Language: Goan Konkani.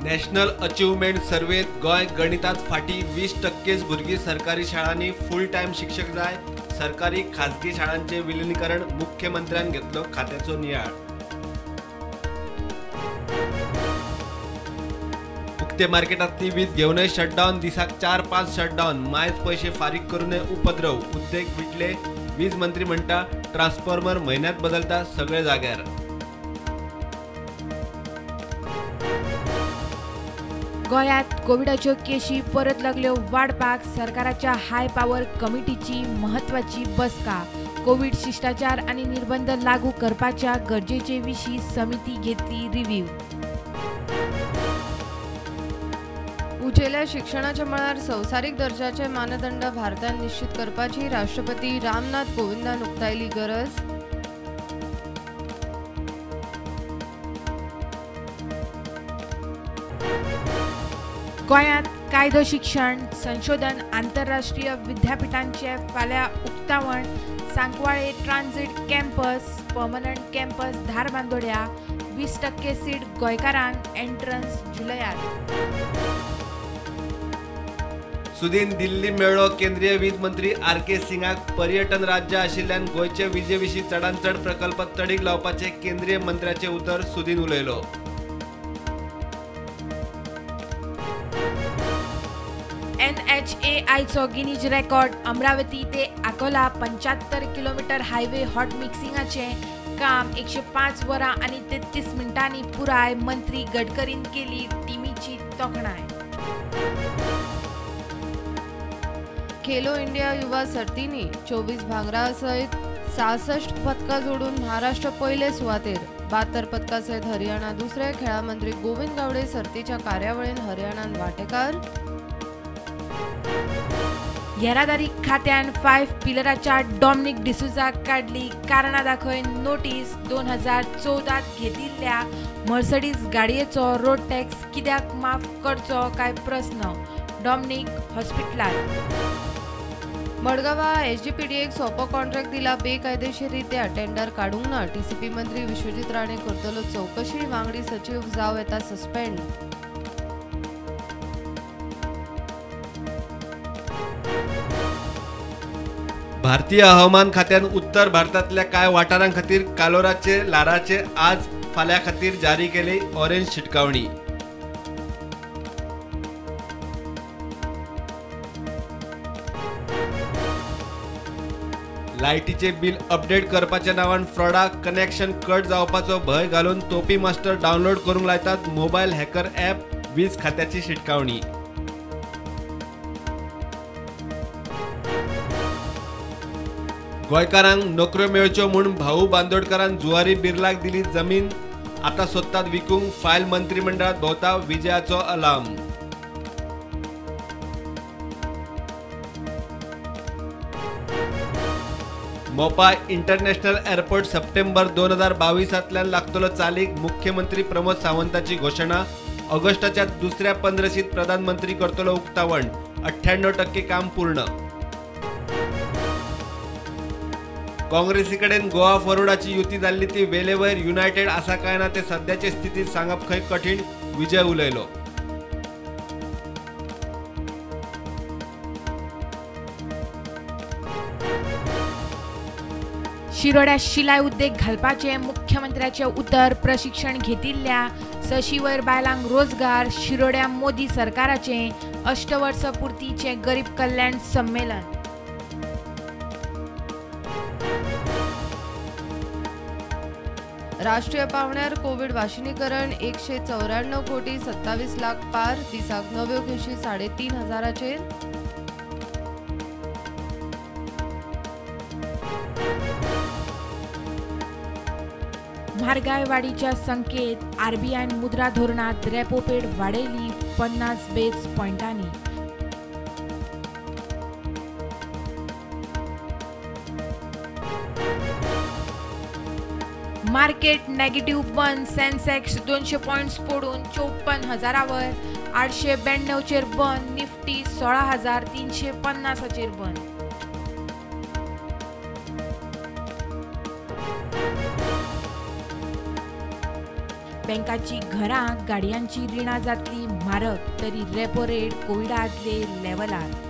नॅशनल अचिव्हमेंट सर्वेत गोंय गणितात फाटी 20% भुरगीं सरकारी शाळांनी फूल टायम शिक्षक जाय. सरकारी खाजगी शाळांचे विलिनीकरण मुख्यमंत्र्यान घेतलो खात्याचो नियाळ. उक्ते मार्केटांतली वीज घेवनय शटडावन, दिसाक 4-5 शटडावन, मायज पयशे फारीक करूनय उपद्रव, उद्देग विटले. वीज मंत्री म्हणटा ट्रान्सफॉर्मर म्हयन्यात बदलता सगळे जाग्यार. गोंयांत कोविडाच्यो केशी परत लागल्यो वाडपाक सरकाराच्या हाय पावर कमिटीची म्हत्वाची बसका. कोविड शिश्टाचार आनी निर्बंध लागू करपाच्या गरजेचे विशीं समिती घेतली रिव्ह्यू. उंचेल्या शिक्षणाच्या मळार संवसारीक दर्जाचे मानदंड भारतान निश्चित करपाची राष्ट्रपती रामनाथ कोविंदान उक्तायली गरज. गोंयांत कायदो शिक्षण संशोधन आंतरराष्ट्रीय विद्यापिठांचे फाल्यां उक्तावण. Sancoale transit campus permanent campus धारबांदोड्या 20% seat गोंयकारांक, एंट्रन्स जुलयात. सुदीन दिल्ली मेळ्ळो केंद्रीय वीज मंत्री आर के सिंगाक. पर्यटन राज्य आशिल्ल्यान गोंयचे विजे विशीं चडांत चड प्रकल्प तडीक लावपाचे केंद्रीय मंत्र्याचे उतर सुदीन उलयलो. NHAIचो गिनीज रेकॉर्ड. अमरावती ते अकोला 75 किलोमीटर हायवे हॉट मिक्सिंगाचे काम 105 वरां आनी 33 मिनटांनी पुराय. मंत्री गडकरीन केली टिमीची तोखणाय. खेलो इंडिया युवा सर्तींनी 24 भांगरा सयत 66 पदकां जोडून महाराष्ट्र पयले सुवातेर. 72 पदकां सयत हरियाणा दुसरे. खेळां मंत्री गोविंद गावडे सर्तीच्या कार्यावळीन हरियाणान वांटेकार. येरादारी खात्यान 5 पिलराच्या डॉमनिक डिसुजाक काडली कारणां दाखय नोटीस. 2014 घेतिल्ल्या मर्सडीज गाडयेचो रोड टॅक्स कित्याक माफ करचो काय प्रस्न. डॉमनिक हॉस्पिटलार. मडगांवा एसजीपीडीएक सोपो कॉन्ट्रॅक्ट दिला बेकायदेशीर रित्या, टेंडर काडूंक ना. टीसीपी मंत्री विश्वजीत राणे करतलो चवकशी. वांगडी सचीव जावं येता सस्पेंड. भारतीय हवामान खात्यान उत्तर भारतांतल्या कांय वाठारां खातीर कालोराचे ल्हाराचे आज फाल्यां खातीर जारी केली ऑरेंज शिटकावणी. लायटीचे बिल अपडेट करपाच्या नांवान फ्रॉडा, कनेक्शन कट जावपाचो भंय घालून तोपी मास्टर डावनलोड करूंक लायतात मोबायल हॅकर ॲप. वीज खात्याची शिटकावणी. गोंयकारांक नोकऱ्यो मेळच्यो म्हूण भाऊ बांदोडकारान जुवारी बिर्लाक दिली जमीन, आतां सोदतात विकूंक. फायल मंत्रिमंडळात भोंवता विजयाचो अलार्म. मोपा इंटरनॅशनल एअरपोर्ट सप्टेंबर 2022 लागतलो चालीक. मुख्यमंत्री प्रमोद सावंताची घोशणा. ऑगस्टाच्या दुसऱ्या पंद्रशीत प्रधानमंत्री करतलो उक्तावण. 98% काम पूर्ण. काँग्रेसीकडेन गोवा फॉरवर्डाची युती जाल्ली ती वेलेवयर युनायटेड आसा काय ना ते सद्याचे स्थितीत सांगप खंय कठीण. विजय उलयलो. शिरोड्या शिलाय उद्देग घालपाचे मुख्यमंत्र्याचे उतर. प्रशिक्षण घेतिल्ल्या 600 वयर बायलांक रोजगार. शिरोड्या मोदी सरकाराचे अष्टवर्ष पुर्तीचे गरीब कल्याण संमेलन. राष्ट्रीय पावण्यार कोविड वाशिनीकरण 194 कोटी 27 लाख पार. दिसाक नव्यो केशी 3,500. म्हारगाय वाडीच्या संकेत. आरबीआयन मुद्रा धोरणात रेपो पेड वाडयली 50 बेस पॉयंटांनी. मार्केट नेगेटिव्ह बंद. सेन्सेक्स 200 पॉयंट्स पडून 54,000 892 बंद. निफ्टी 16,350 बंद. बँकाची घरां गाडयांची रिणां जातली म्हारग, तरी रेपो रेट कोविडा आदले लेवलार.